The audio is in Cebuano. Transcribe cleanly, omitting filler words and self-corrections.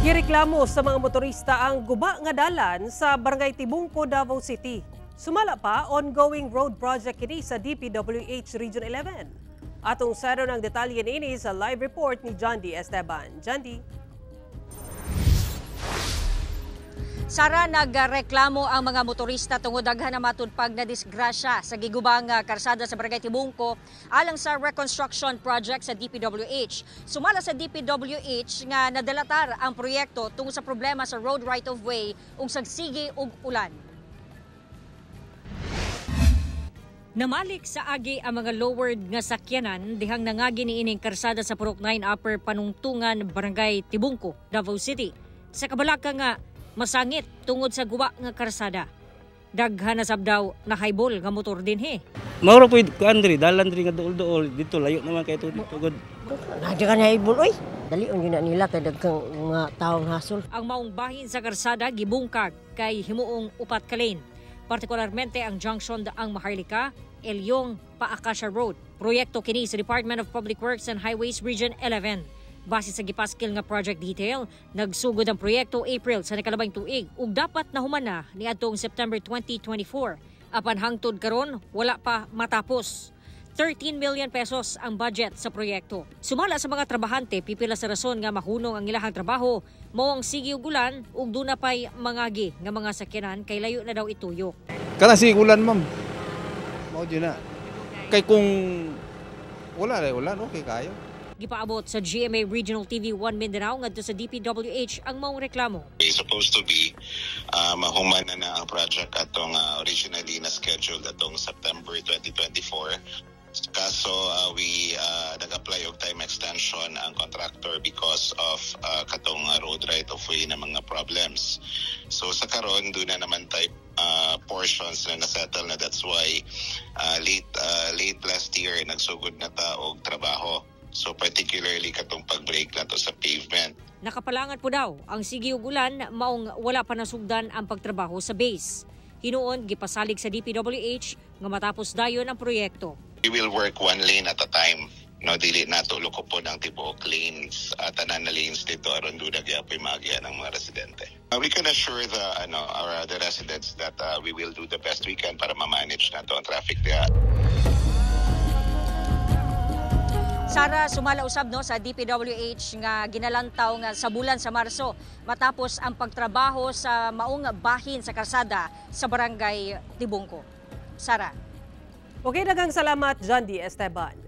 Gireklamo sa mga motorista ang guba nga dalan sa Barangay Tibungco, Davao City. Sumala pa, ongoing road project kini sa DPWH Region 11. Atong saron ang detalye niini sa live report ni John D. Esteban. John D. Sara, nagreklamo ang mga motorista tungod daghan na matudpag na disgrasya sa gigubang karsada sa Barangay Tibungco alang sa reconstruction project sa DPWH. Sumala sa DPWH nga nadalatar ang proyekto tungod sa problema sa road right-of-way ug sagsigi ug ulan. Namalik sa agi ang mga lowered nga sakyanan dihang nangagi niining karsada sa Purok 9 Upper Panungtungan, Barangay Tibungco, Davao City. Sa kabalaka nga masangit tungod sa guba nga karsada. Daghan na sab daw na haybol nga motor dinhi. Mauro po kuan diri, dalan diri nga duol-duol dito, layo naman kay tugod. Nadya ka na haybol oy. Dali na nila kay daghang mga taong hasol. Ang maong bahin sa karsada gibungkag kay himuong upat ka lane. Partikularmente ang junction daang Maharlika, Elyong, Paakasya Road. Proyekto kini sa Department of Public Works and Highways Region 11. Base sa gipaskil nga project detail, nagsugod ang proyekto April sa nakalabang tuig ug dapat nahuman na niadtong September 2024. Apan hangtod karon wala pa matapos. 13 million pesos ang budget sa proyekto. Sumala sa mga trabahante, pipila sa rason nga mahunong ang ilahang trabaho, mao ang sige ug ulan ug duna pay mangagi nga mga sakyanan kay layo na daw ituyok. Kana sige ulan, ma'am. Mao jud na. Kay kung wala ra ulan, okay kayo. Gipaabot sa GMA Regional TV 1 Mindanao ngadto sa DPWH ang maong reklamo. It's supposed to be mahuman na na ang project atong originally na scheduled atong September 2024. Kaso we nag-apply og time extension ang contractor because of katong road right of way na mga problems. So sa karon duna naman type portions na nasettle na, that's why late last year nagsugod na ta og trabaho. So particularly katong pag-break na to sa pavement. Nakapalangan po daw ang sige ug ulan maong wala pa nasugdan ang pagtrabaho sa base. Hinuon gipasalig sa DPWH nga matapos dayon ang proyekto. We will work one lane at a time. No, dili nato lukopon ang tibuok lanes at tanan na lanes dito aron duna gyapoy maagian ang mga residente. We can assure the ano our the residents that we will do the best we can para ma-manage nato ang traffic diha. Sara, sumala usab no sa DPWH nga ginalantaw nga sa bulan sa Marso matapos ang pagtrabaho sa maong bahin sa karsada sa Barangay Tibungco. Sara. Okay, daghang salamat, John D. Esteban.